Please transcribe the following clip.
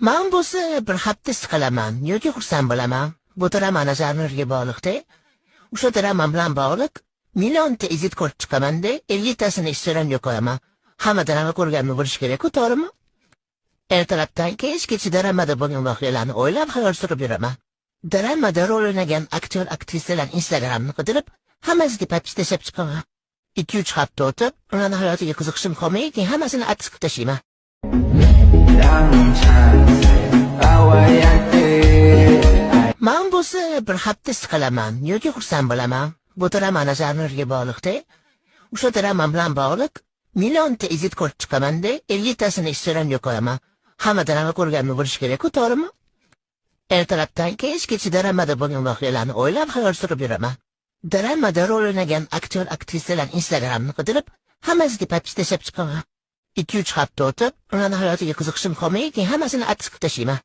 Man bo'lsa bir hafta siqilaman yoki xursand bo'laman. Bu dramani janriga bog'liqda. O'sha drama bilan bog'liq millionta edit ko'rib chiqamanda, 50tasini Instagramga qo'yaman. Hamma drama ko'rganmi bo'lishi kerak-ku, to'g'rimi? Ertalabdan kechgacha dramada bo'lgan voqealarni o'ylab xayol surib yuraman. Dramada rol o'ynagan aktyor, aktrisalar Instagramni qidirib, hammasiga подпись tashlab chiqaman. 2-3 hafta o'tib, ularning hayotiga qiziqishim qolmay, keyin hammasini отписка qilib tashlayman. Man bo'lsa bir hafta siqilaman yoki xursand bo'laman. Bu dramani janriga bog'liqda. O'sha drama bilan bog'liq millionta edit ko'rib chiqamanda, 50tasini Instagramga qo'yaman. Hamma drama ko'rganmi bo'lishi kerak-ku, to'g'rimi? Ertalabdan kechgacha dramada bo'lgan voqealarni o'ylab xayol surib yuraman. Dramada rol o'ynagan aktyor, aktrisalar Instagramni qidirib, hammasiga подпись tashlab chiqaman. 2-3 hafta o'tib, ularning hayotiga qiziqishim qolmay, keyin hammasini отписка qilib tashlayman.